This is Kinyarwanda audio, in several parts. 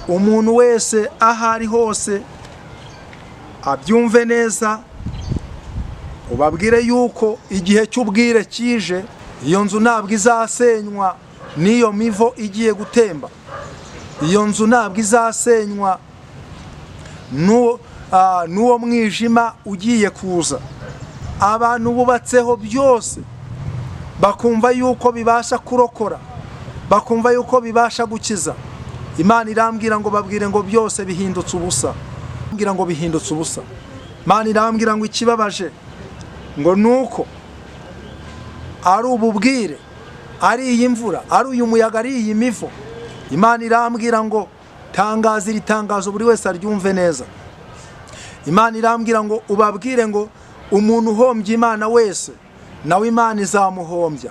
Umuntu wese aho ari hose abyumve neza, ubabwire yuko igihe cy'ubwire kije. Iyo nzu ntabwo izasenywa n'iyo mivo igiye gutemba, iyo nzu ntabwo izasenywa n'uwo mwijima ugiye kuza. Abantu bubatseho byose bakumva yuko bibasha kurokora, bakumva yuko bibasha gukiza. Imana irambwira ngo babwire ngo byose bihindutse ubusa, irambwira ngo bihindutse ubusa. Imana irambwira ngo ikibabaje ngo nuko ari ububwire, ari iyi mvura, ari uyu muyaga, ari iyi mivo. Imana irambwira ngo tangaza iri tangazo buri wese aryumve neza. Imana irambwira ngo ubabwire ngo umuntu uhombye Imana wese nawe Imana izamuhombya.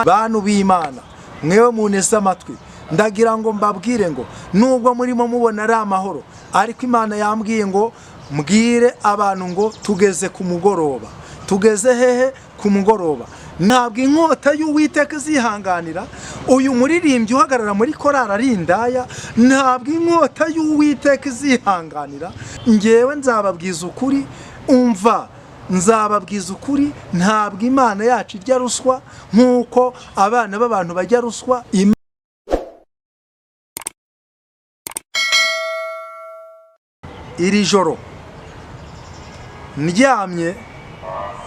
Bantu b'Imana mwewe muneze amatwi, ndagira ngo mbabwire ngo nubwo murimo mubona ari amahoro, ariko Imana yambwiye ngo mbwire abantu ngo tugeze ku mugoroba. Tugeze hehe? Ku mugoroba. Ntabwo inkota y'Uwiteka izihanganira uyu muririmbyi uhagarara muri korari ari indaya, ntabwo inkota y'Uwiteka izihanganira. Ngewe nzababwiza ukuri, umva, nzababwiza ukuri, ntabwo Imana yacu irya ruswa nk'uko abana b'abantu bajya ruswa. Iri joro ndyamye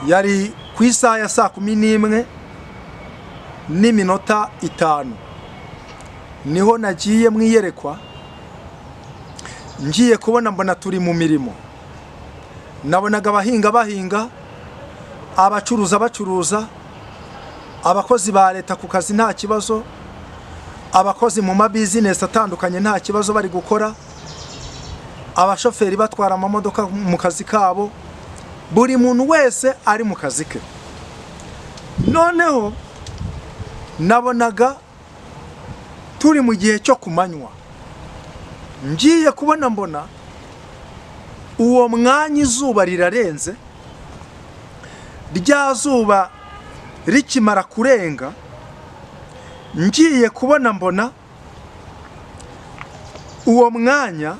yari ku isaha ya 11:05, niho nagiye mu iyerekwa. Ngiye kubona mbona turi mu mirimo, nabonaga abahinga bahinga, abacuruza bacuruza, abakozi ba leta ku kazi nta kibazo, abakozi mu mabizinesi atandukanye nta kibazo bari gukora, abashoferi batwara amamodoka mu kazi kabo, buri muntu wese ari mu kazi ke. Noneho nabonaga turi mu gihe cyo kumanywa. Ngiye kubona mbona uwo mwanya izuba rirarenze, rya zuba rikimara kurenga, ngiye kubona mbona uwo mwanya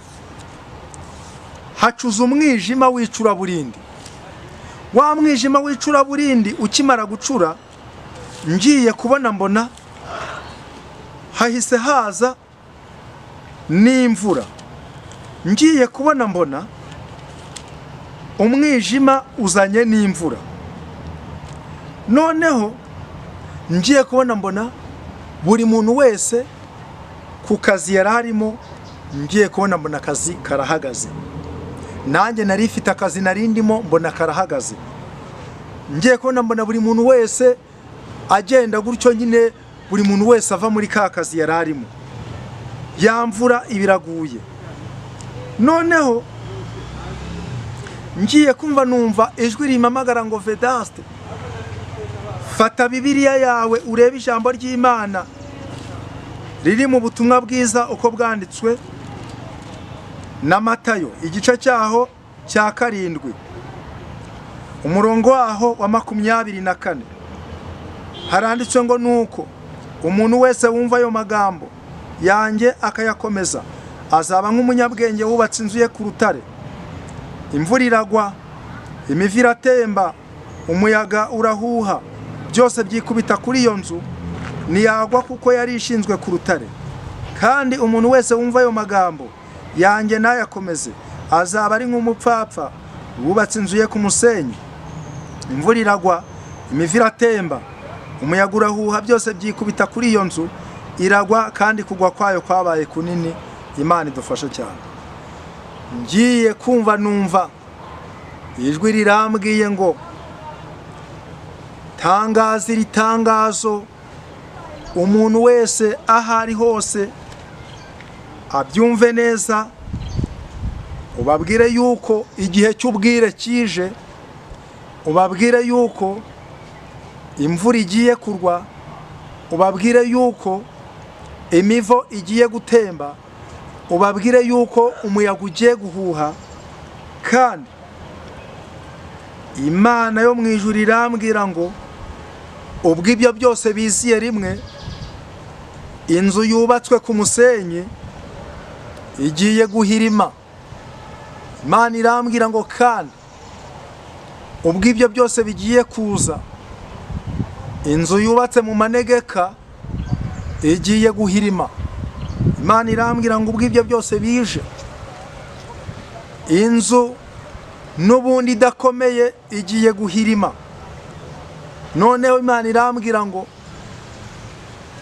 hacuze umwijima w'icuraburindi. Wa mwijima w'icuraburindi ukimara gucura, ngiye kubona mbona hahise haza n'imvura. Ngiye kubona mbona umwijima uzanye n'imvura. Noneho ngiye kubona mbona buri muntu wese ku kazi yari arimo, ngiye kubona mbona akazi karahagaze. Nanjye nari ifite akazi nari ndimo, mbona karahagaze. Ngiye kubona mbona buri muntu wese agenda gutyo nyine, buri muntu wese ava muri ka kazi yari arimo. Ya mvura ibiraguye. Noneho ngiye kumva numva ijwi rimpamagara ngo Vedaste, fata Bibiliya yawe urebe ijambo ry'Imana riri mu butumwa bwiza uko bwanditswe na Matayo, igice cyaho cya 7, umurongo waho wa 24. Haranditswe ngo nuko umuntu wese wumva ayo magambo yanjye akayakomeza azaba nk'umunyabwenge wubatse inzu ye ku rutare. Imvura iragwa, imivu iratemba, umuyaga urahuha, byose byikubita kuri iyo nzu, ntiyagwa kuko yari ishinzwe ku rutare. Kandi umuntu wese wumva ayo magambo yanjye ntayakomeze azaba ari nk'umupfapfa wubatse inzu ye ku musenyi. Imvura iragwa, imivu iratemba, umuyaga urahuha, byose byikubita kuri iyo nzu, iragwa, kandi kugwa kwayo kwabaye kunini. Imana idufashe cyane. Ngiye kumva numva ijwi rirambwiye ngo tangaza iri tangazo, umuntu wese aho ari hose abyumve neza, ubabwire yuko igihe cy'ubwire kije, ubabwire yuko imvura igiye kurwa, ubabwire yuko imivo igiye gutemba, ubabwire yuko umuyaga ugiye guhuha. Kandi Imana yo mu ijuru irambwira ngo ubwo ibyo byose biziye rimwe, inzu yubatswe ku musenyi igiye guhirima. Imana irambwira ngo kandi ubwo ibyo byose bigiye kuza, inzu yubatse mu manegeka igiye guhirima. Imana irambwira ngo ubwo ibyo byose bije, inzu n'ubundi idakomeye igiye guhirima. Noneho Imana irambwira ngo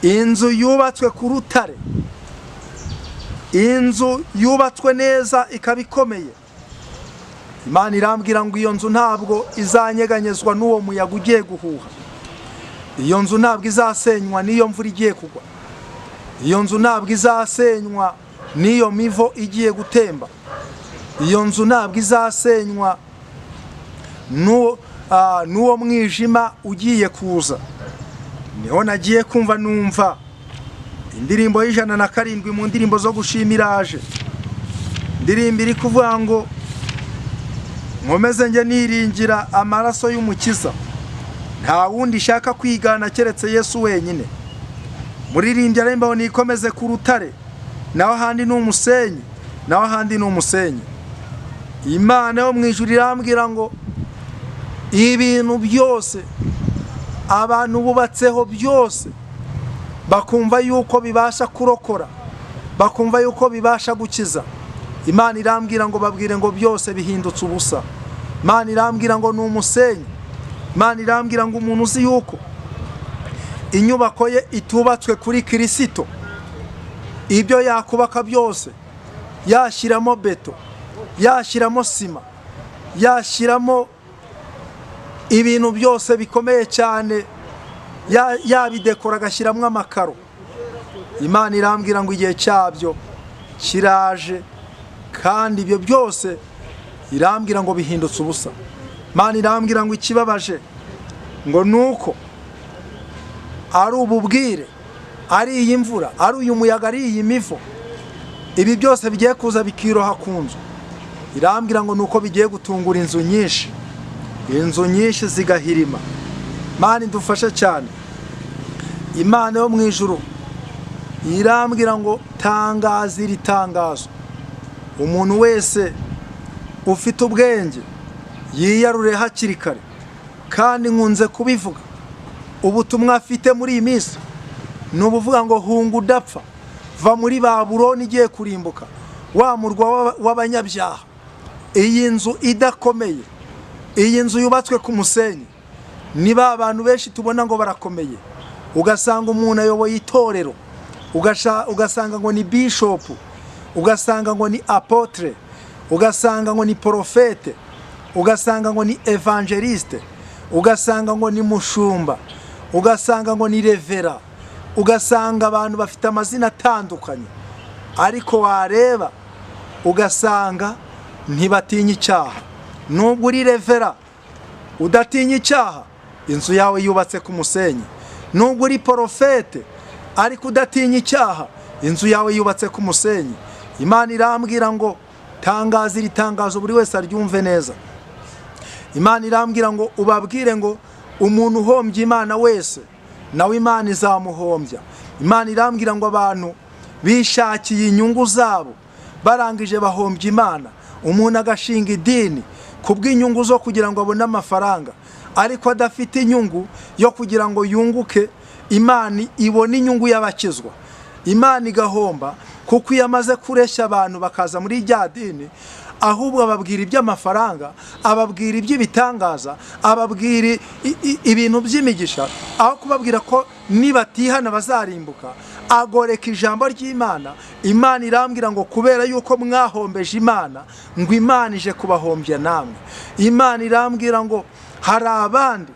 inzu yubatswe ku rutare, inzu yubatswe neza ikaba ikomeye, Imana irambwira ngo iyo nzu ntabwo izanyeganyezwa n'uwo muyaga ugiye guhuha. Iyo nzu ntabwo izasenywa n'iyo mvura igiye kugwa. Iyo nzu ntabwo izasenywa n'iyo mivo igiye gutemba. Iyo nzu ntabwo izasenywa n'uwo mwijima ugiye kuza. Niho nagiye kumva numva indirimbo y'107 mu ndirimbo zo gushimiraje, indirimbo iri kuvuga ngo nkomeze njye niringira amaraso y'Umukiza, nta wundi ishaka kwigana keretse Yesu wenyine. Muririmbyi arembaho nikomeze ku rutare, naho ahandi ni umusenyi, naho ahandi ni umusenyi. Imana yo mu ijuru irambwira ngo ibintu byose abantu bubatseho byose bakumva yuko bibasha kurokora, bakumva yuko bibasha gukiza, Imana irambwira ngo babwire ngo byose bihindutse ubusa. Imana irambwira ngo ni umusenyi. Imana irambwira ngo umuntu uzi yuko inyubako ye itubatswe kuri Kirisito, ibyo yakubaka byose, yashyiramo beto, yashyiramo sima, yashyiramo ibintu byose bikomeye cyane, yabidekora agashyiramo amakaro, Imana irambwira ngo igihe cyabyo kiraje, kandi ibyo byose irambwira ngo bihindutse ubusa. Imana irambwira ngo ikibabaje ngo nuko ari ububwire, ari iyi mvura, ari uyu muyaga, ari iyi mivo, ibi byose bigiye kuza bikiroha ku nzu. Irambwira ngo nuko bigiye gutungura inzu nyinshi, inzu nyinshi zigahirima. Imana idufashe cyane. Imana yo mu ijuru irambwira ngo tangaza iri tangazo, umuntu wese ufite ubwenge yiyarure hakiri kare. Kandi nkunze kubivuga, ubutumwa afite muri iyi minsi ni ubuvuga ngo hunga udapfa, va muri Babuloni igiye kurimbuka, wa murwa w'abanyabyaha. Iyi nzu idakomeye, iyi nzu yubatswe ku musenyi, niba abantu benshi tubona ngo barakomeye, ugasanga umuntu ayoboye itorero, ugasanga ngo ni bishopu, ugasanga ngo ni apotre, ugasanga ngo ni porofete, ugasanga ngo ni evangeliste, ugasanga ngo ni mushumba, ugasanga ngo ni revera, ugasanga abantu bafite amazina atandukanye, ariko wareba ugasanga ntibatinya icyaha. Nubwo uri revera udatinya icyaha, inzu yawe yubatse ku musenyi. Nubwo uri porofete ariko udatinya icyaha, inzu yawe yubatse ku musenyi. Imana irambwira ngo tangaza iri tangazo buri wese aryumve neza. Imana irambwira ngo ubabwire ngo umuntu uhombya Imana wese nawe Imana izamuhombya. Imana irambwira ngo abantu bishakiye inyungu zabo barangije bahombya Imana. Umuntu agashinga idini kubw'inyungu zo kugira ngo abone amafaranga, ariko adafite inyungu yo kugira ngo yunguke, Imana ibone inyungu y'abakizwa. Imana igahomba kuko iyo amaze kureshya abantu bakaza muri rya dini, ahubwo ababwira iby'amafaranga, ababwira iby'ibitangaza, ababwira ibintu by'imigisha, aho kubabwira ko nibatihana bazarimbuka, agoreka ijambo ry'Imana. Imana irambwira ngo kubera yuko mwahombeje Imana, ngo Imana ije kubahombya namwe. Imana irambwira ngo hari abandi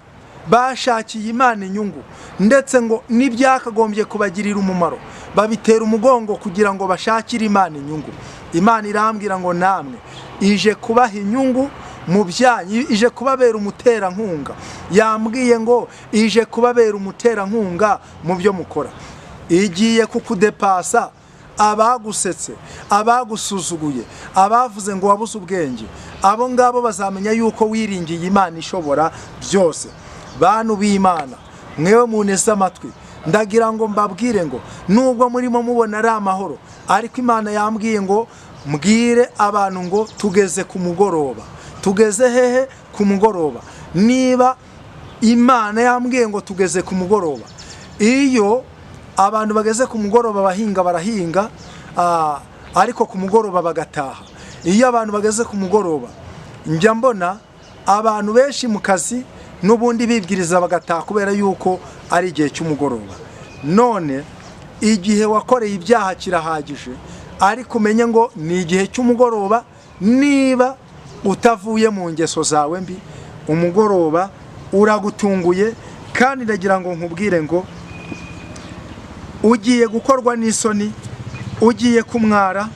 bashakiye Imana inyungu, ndetse ngo n'ibyakagombye kubagirira umumaro babitera umugongo kugira ngo bashakire Imana inyungu. Imana irambwira ngo namwe ije kubaha inyungu mu byanyu, ije kubabera umuterankunga. Yambwiye ngo ije kubabera umuterankunga mu byo mukora. Igiye kukudepasa abagusetse, abagusuzuguye, abavuze ngo wabuze ubwenge, abo ngabo bazamenya yuko wiringiye Imana ishobora byose. Bantu b'Imana, mwewe muneze amatwi, Ndagira ngo mbabwire ngo nubwo murimo mubona ari amahoro, ariko Imana yambwiye ngo mbwire abantu ngo tugeze ku mugoroba. Tugeze hehe? Ku mugoroba. Niba Imana yambwiye ngo tugeze ku mugoroba, iyo abantu bageze ku mugoroba bahinga barahinga, ariko ku mugoroba bagataha. Iyo abantu bageze ku mugoroba, njya mbona abantu benshi mu kazi n'ubundi bibwiriza bagataha kubera yuko ari igihe cy'umugoroba. None igihe wakoreye ibyaha kirahagije, ariko umenye ngo ni igihe cy'umugoroba. Niba utavuye mu ngeso zawe mbi, umugoroba uragutunguye. Kandi ndagira ngo nkubwire ngo ugiye gukorwa n'isoni, ugiye kumwara.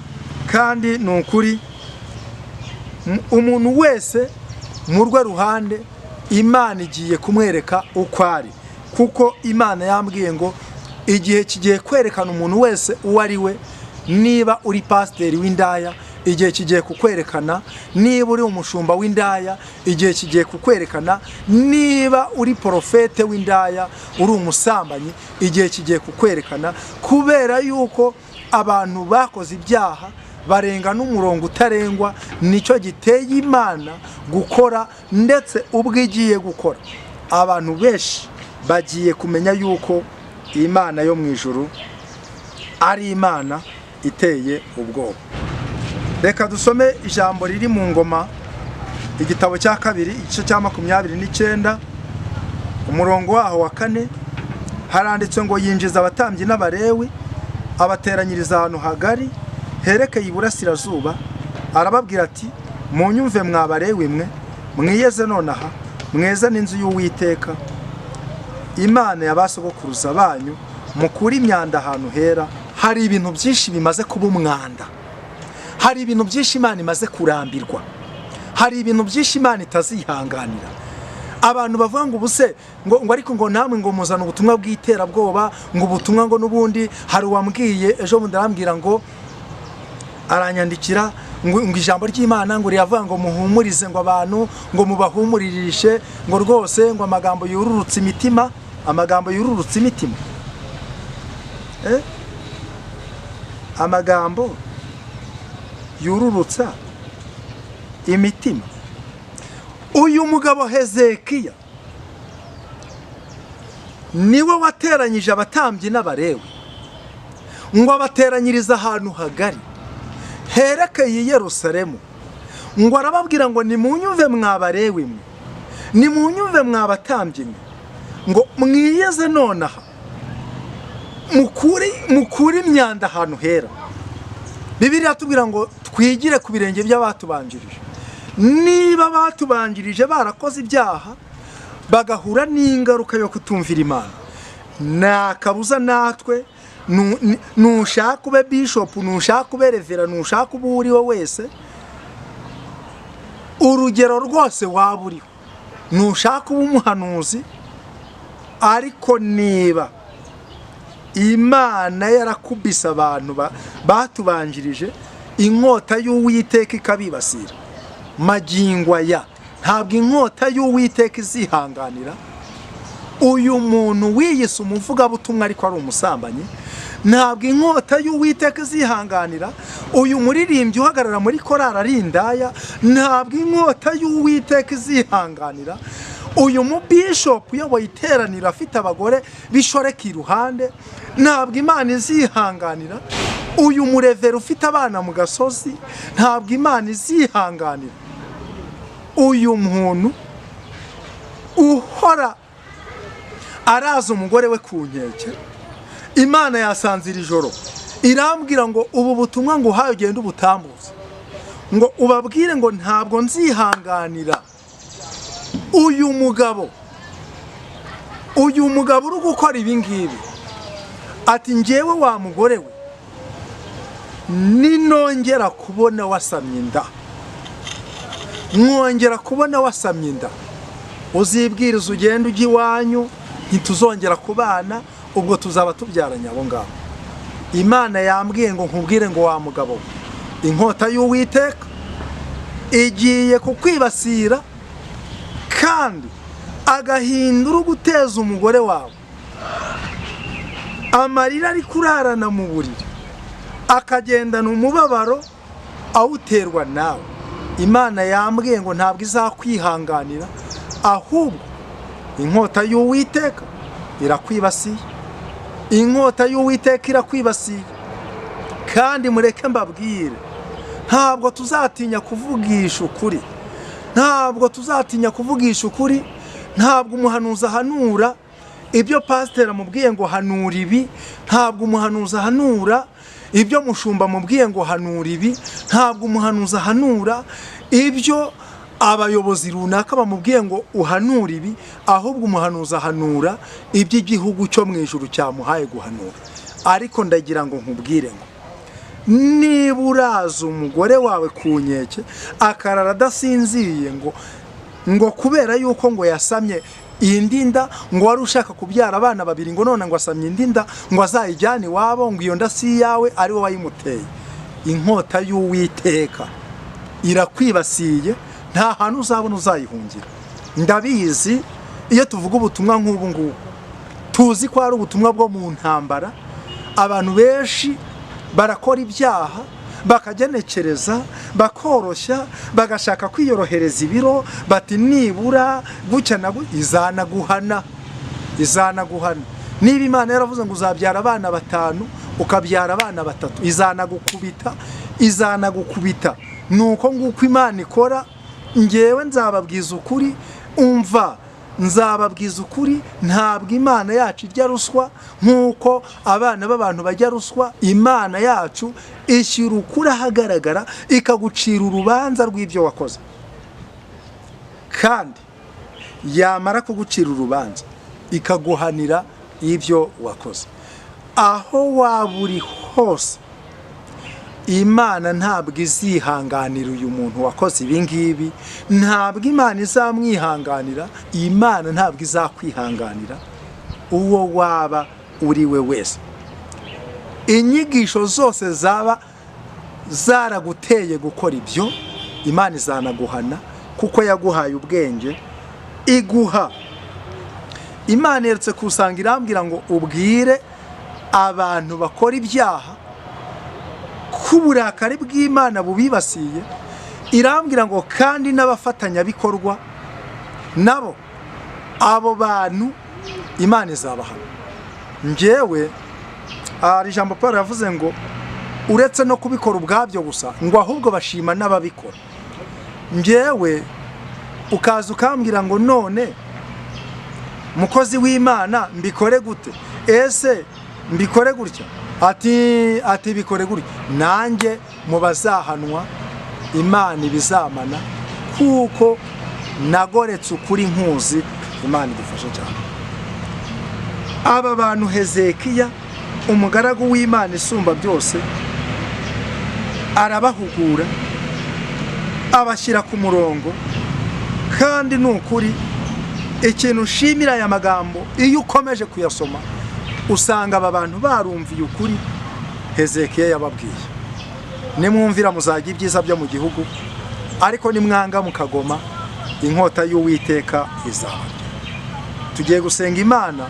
Kandi ni ukuri, umuntu wese mu rwe ruhande Imana igiye kumwereka uko ari, kuko Imana yambwiye ngo igihe kigiye kwerekana umuntu wese uwo ari we. Niba uri pasiteri w'indaya, igihe kigiye kukwerekana. Niba uri umushumba w'indaya, igihe kigiye kukwerekana. Niba uri porofete w'indaya, uri umusambanyi, igihe kigiye kukwerekana. Kubera yuko abantu bakoze ibyaha barenga n'umurongo utarengwa, nicyo giteye Imana gukora. Ndetse ubwo igiye gukora, abantu benshi bagiye kumenya yuko Imana yo mu ijuru ari Imana iteye ubwoba. Reka dusome ijambo riri mu Ngoma, igitabo cya kabiri, igice cya 29, umurongo waho wa 4. Haranditse ngo: yinjiza abatambyi n'Abalewi, abateranyiriza ahantu hagari herekeye iburasirazuba, arababwira ati: munyumve mwa Balewi mwe, mwiyeze nonaha, mweze n'inzu y'Uwiteka Imana ya ba sogokuruza banyu, mukure imyanda ahantu hera. Hari ibintu byinshi bimaze kuba umwanda, hari ibintu byinshi Imana imaze kurambirwa, hari ibintu byinshi Imana itazihanganira. Abantu bavuga ngo ubuse ngo ariko ngo namwe ngo muzana ubutumwa bw'iterabwoba, ngo ubutumwa ngo n'ubundi. Hari uwambwiye ejo bundi, arambwira ngo aranyandikira ngo ijambo ry'Imana ngo riravuga ngo muhumurize ngo abantu, ngo mubahumuririshe ngo rwose ngo amagambo yururutse imitima, amagambo yururutse imitima. Amagambo yururutsa imitima. Uyu mugabo Hezekiya niwe wateranyije abatambyi n'Abalewi, ngo abateranyirize ahantu hagari herekeye i Yerusalemu, ngo arababwira ngo: nimunyumve mwa Balewi mwe, nimunyumve mwa batambyi mwe, ngo mwiyeze nonaha, mukure imyanda ahantu hera. Bibiliya iratubwira ngo twigire ku birenge by'abatubanjirije. Niba batubanjirije barakoze ibyaha bagahura n'ingaruka yo kutumvira Imana, nta kabuza natwe. Nushaka ube bishopu, nushaka ube revera, nushaka ube uwo uri we wese, urugero rwose waba uriho, nushaka ube umuhanuzi, ariko niba Imana yarakubise abantu batubanjirije, inkota y'Uwiteka ikabibasira, magingo aya ntabwo inkota y'Uwiteka izihanganira uyu muntu wiyise umuvugabutumwa ariko ari umusambanyi. Ntabwo inkota y'Uwiteka izihanganira uyu muririmbyi uhagarara muri korari ari indaya. Ntabwo inkota y'Uwiteka izihanganira uyu mubishopu uyoboye iteraniro afite abagore bishoreka iruhande. Ntabwo Imana izihanganira uyu murevera ufite abana mu gasozi. Ntabwo Imana izihanganira uyu muntu uhora araza umugore we ku nkeke. Imana yasanze iri joro irambwira ngo ubu butumwa ngo uhaye ugende ubutambutse, ngo ubabwire ngo ntabwo nzihanganira uyu mugabo, uyu mugabo uri gukora ibi ngibi. Ati: ngewe wa mugore we, ninongera kubona wasamye inda, mwongera kubona wasamye inda, uzibwiriza ugende ujya iwanyu, ntituzongera kubana, ubwo tuzaba tubyaranye abo ngabo. Imana yambwiye ngo nkubwire ngo wa mugabo we, inkota y'Uwiteka igiye kukwibasira, kandi agahinda uri guteza umugore wawe. Amarira ari kurarana mu buriri, akagendana umubabaro awuterwa nawe. Imana yambwiye ngo ntabwo izakwihanganira, ahubwo inkota y'Uwiteka irakwibasiye. Inkota y'Uwiteka irakwibasiye. Kandi mureke mbabwire, ntabwo tuzatinya kuvugisha ukuri, ntabwo tuzatinya kuvugisha ukuri. Ntabwo umuhanuzi ahanura ibyo pasiteri amubwiye ngo hanura ibi, ntabwo umuhanuzi ahanura ibyo mushumba amubwiye ngo hanura ibi, ntabwo umuhanuzi ahanura ibyo abayobozi runaka bamubwiye ngo uhanura ibi, ahubwo umuhanuzi ahanura iby'igihugu cyo mu ijuru cyamuhaye guhanura. Ariko ndagira ngo nkubwire ngo niba uraza umugore wawe ku nkeke akarara adasinziriye ngo kubera yuko ngo yasamye indi nda, ngo wari ushaka kubyara abana babiri, ngo none ngo asamye indi nda ngo azayijyane iwabo, ngo iyo nda si iyawe, ari wowe wayimuteye, inkota y'Uwiteka irakwibasiye, nta hantu uzabona uzayihungira. Ndabizi, iyo tuvuga ubutumwa nk'ubu ngubu tuzi ko ari ubutumwa bwo mu ntambara. Abantu benshi barakora ibyaha, bakagenekereza, bakoroshya, bagashaka kwiyorohereza ibiro, bati nibura gutya na izanaguhana, izanaguhana. Niba Imana yaravuze ngo uzabyara abana batanu, ukabyara abana batatu, izanagukubita, izanagukubita. Ni uko nguko Imana ikora. Ngewe nzababwiza ukuri, umva, nzababwiza ukuri, ntabwo Imana yacu irya ruswa nk'uko abana b'abantu bajya ruswa. Imana yacu ishyira ukuri ahagaragara, ikagucira urubanza rw'ibyo wakoze, kandi yamara kugucira urubanza ikaguhanira ibyo wakoze. Aho waba uri hose, Imana ntabwo izihanganira uyu muntu wakoze ibi ngibi, ntabwo Imana izamwihanganira, Imana ntabwo izakwihanganira uwo waba uri we wese. Inyigisho zose zaba zaraguteye gukora ibyo, Imana izanaguhana, kuko yaguhaye ubwenge iguha. Imana yeretse kusanga irambwira ngo ubwire abantu bakora ibyaha ko uburakari bw'Imana bubibasiye. Irambwira ngo kandi n'abafatanyabikorwa nabo, abo bantu Imana izabahana. Njyewe hari ijambo Paul yavuze ngo uretse no kubikora ubwabyo gusa, ngo ahubwo bashima n'ababikora. Njyewe ukaza ukambwira ngo none mukozi w'Imana mbikore gute? Ese mbikore gutya? Ati bikore gutya. Nanjye mu bazahanwa, Imana ibizamana, kuko nagoretse ukuri nkuzi. Imana idufashe cyane. Aba bantu Hezekiya umugaragu w'Imana isumba byose arabahugura, abashyira ku murongo. Kandi ni ukuri, ikintu ushimira aya magambo, iyo ukomeje kuyasoma usanga aba bantu barumviye ukuri Hezekiya yababwiye: nimwumvira muzajya ibyiza byo mu gihugu, ariko nimwanga mukagoma, inkota y'Uwiteka izabarya. Tugiye gusenga Imana.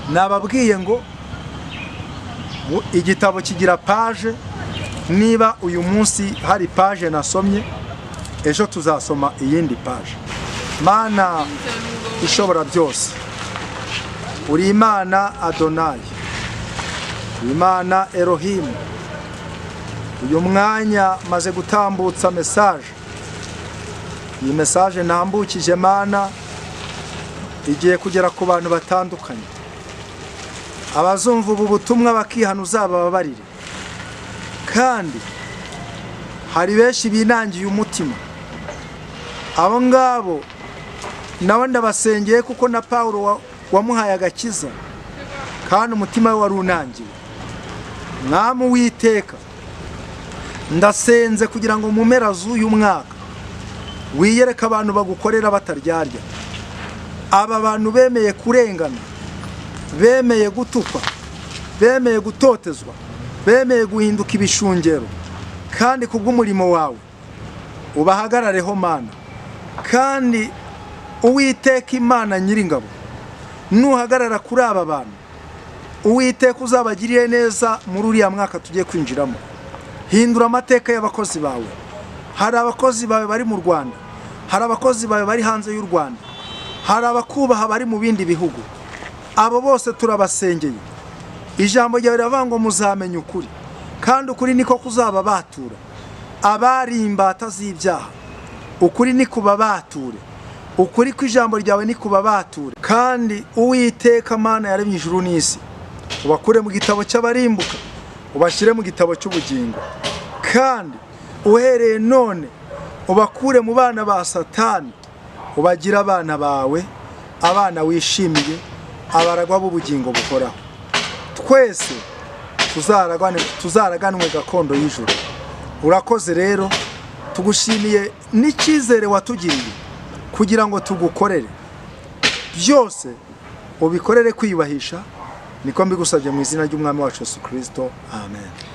Nababwiye ngo igitabo kigira page. Niba uyu munsi hari page nasomye, ejo tuzasoma iyindi page. Mana ishobora byose, uri Imana Adonayi, uri Imana Erohimu. Uyu mwanya maze gutambutsa message. Iyi message ntambukije, Mana, igiye kugera ku bantu batandukanye. Abazumva ubu butumwa bakihana, uzabababarire. Kandi hari benshi binangiye umutima, abo ngabo nabo ndabasengeye, kuko na Paul wamuhaye agakiza kandi umutima we wari unangiwe. Mwami Uwiteka, ndasenze kugira ngo mu mpera z'uyu mwaka wiyereke abantu bagukorera bataryarya. Aba bantu bemeye kurengana, bemeye gutukwa, bemeye gutotezwa, bemeye guhinduka ibishungero, kandi kubw'umurimo wawe, ubahagarareho, Mana. Kandi Uwiteka Imana nyiringabo, nuhagarara kuri aba bantu. Uwiteka, uzabagirire neza muri uriya mwaka tugiye kwinjiramo. Hindura amateka y'abakozi bawe. Hari abakozi bawe bari mu Rwanda, hari abakozi bawe bari hanze y'u Rwanda, hari abakubaha bari mu bindi bihugu. Abo bose turabasengeye. Ijambo ryawe riravuga ngo muzamenya ukuri, kandi ukuri niko kuzababatura. Abari imbata z'ibyaha, ukuri ni kubabature. Ukuri kw'ijambo ryawe ni kubabature. Kandi Uwiteka Mana yaremye ijuru n'isi, ubakure mu gitabo cy'abarimbuka, ubashyire mu gitabo cy'ubugingo. Kandi uhereye none ubakure mu bana ba Satani, ubagire abana bawe, abana wishimiye, abaragwa b'ubugingo buhoraho. Twese tuzaraganwe gakondo y'ijuru. Urakoze rero, tugushimiye n'icyizere watugiriye kugira ngo tugukorere. Byose ubikorere kwiyubahisha, niko mbigusabye mu izina ry'Umwami wacu Yesu Kirisito, amen.